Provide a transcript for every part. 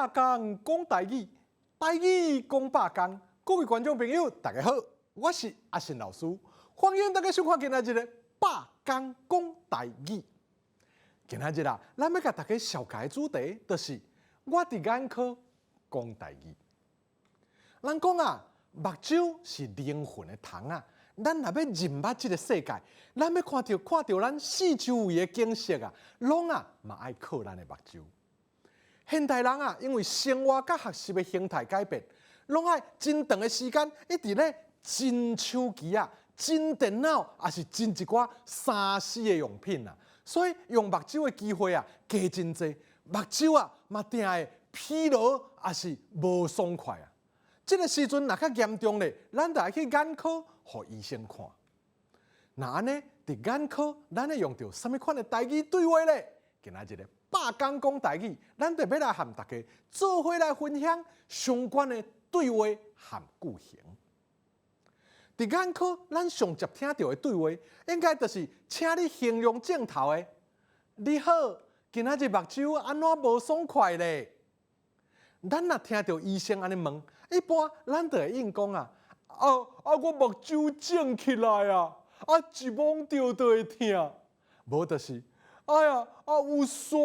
百工講台語，台語講百工。各位觀眾朋友，大家好，我是阿信老師，歡迎大家收看今仔日的百工講台語。今仔日啊，咱欲共大家紹介的主題，就是我佇眼科講台語。人講啊，目睭是靈魂的窗仔。咱若欲認捌這个世界，咱欲看著看著咱四周圍的景色啊，攏啊嘛愛靠咱的目睭。現代人啊，因為生活佮學習的形態改變，攏愛真長的時間一直咧真手機啊、真電腦，抑是真一寡3C 的用品啊，所以用目睭的機會啊，加真濟，目睭啊嘛定會疲勞，抑是無爽快啊。這个時陣若較嚴重咧，咱就愛去眼科予醫生看。若按呢，佇眼科，咱會用著啥物款的台語對話咧？今仔日的百工講台語，咱就欲來和大家做伙來分享相關的對話和句型。佇眼科，咱上捷聽著的對話，應該就是請你形容症頭的。你好，今仔日目睭按怎無爽快咧？咱若聽著醫生按呢問，一般咱就會應講啊，啊啊！我目睭腫起來啊，啊一摸著就會疼，無就是，哎呀啊有沙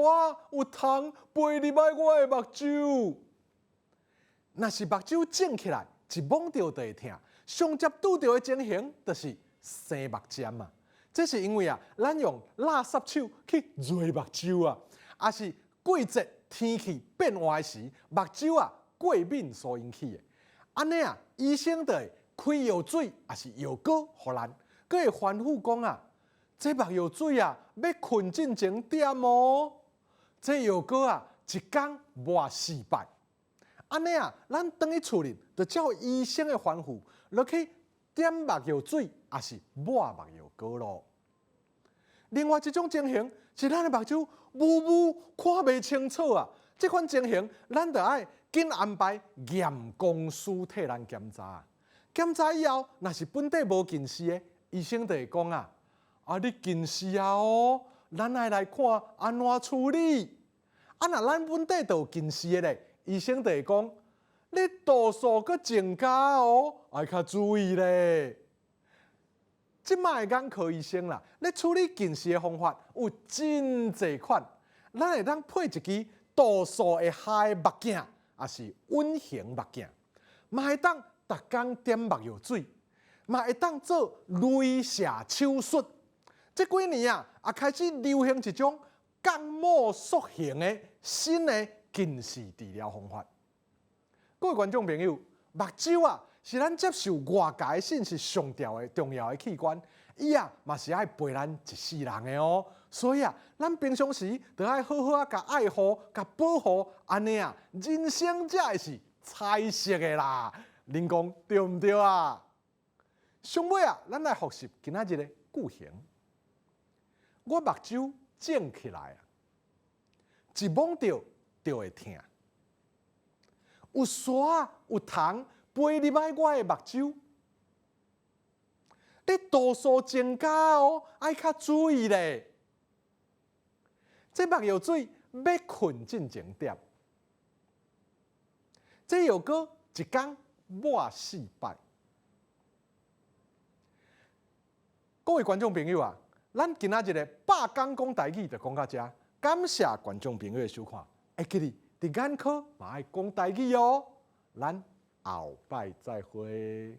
有蟲飛入來我的目睭。若是目睭腫起來，一摸著就會疼，上捷拄著的情形就是生目針啊。這是因為啊，咱用垃圾手去揉目睭啊，抑是季節天氣變換時，目睭啊過敏所引起的。按呢啊，醫生就會開藥水，抑是藥膏予咱，閣會吩咐講啊，這目藥水啊，欲睏進前點哦。這藥膏啊，一工抹四擺。按呢啊，咱轉去厝裡，就照醫生的吩咐，落去點目藥水，抑是抹目藥膏囉。另外一種情形是咱的目睭霧霧看袂清楚啊，這款情形咱就愛緊安排驗光師替咱檢查。檢查以後，若是本底無近視的，醫生就會講啊，啊你近視啊哦，咱愛來看按怎處理。啊若咱本底就有近視的咧，醫生就會講，你度數閣增加哦，愛較注意咧。這擺的眼科醫生啦，咧處理近視的方法有真濟款，咱會當配一支度數會合的目鏡，抑是隱形目鏡，嘛會當逐工點目藥水，嘛會當做雷射手術。這幾年啊，也開始流行一種角膜塑形的新的近視治療方法。各位觀眾朋友，目睭啊，是咱接受外界信息上重要的重要的器官，伊啊嘛是愛陪咱一世人的哦。所以啊，咱平常時就愛好好啊，共愛護、共保護，按呢啊，人生才會是彩色的啦。恁講對毋對啊？上尾啊，咱來複習今仔日的句型。我目睭腫起來啊，一摸著就會疼，有沙有蟲飛入來我的目睭，你度數增加哦，愛較注意咧。這目藥水欲睏進前點，這藥膏一工抹四擺。各位觀眾朋友啊，咱今仔日的百工講台語就講到這，感謝觀眾朋友的收看。會記得佇眼科嘛愛講台語哦，咱後擺再會。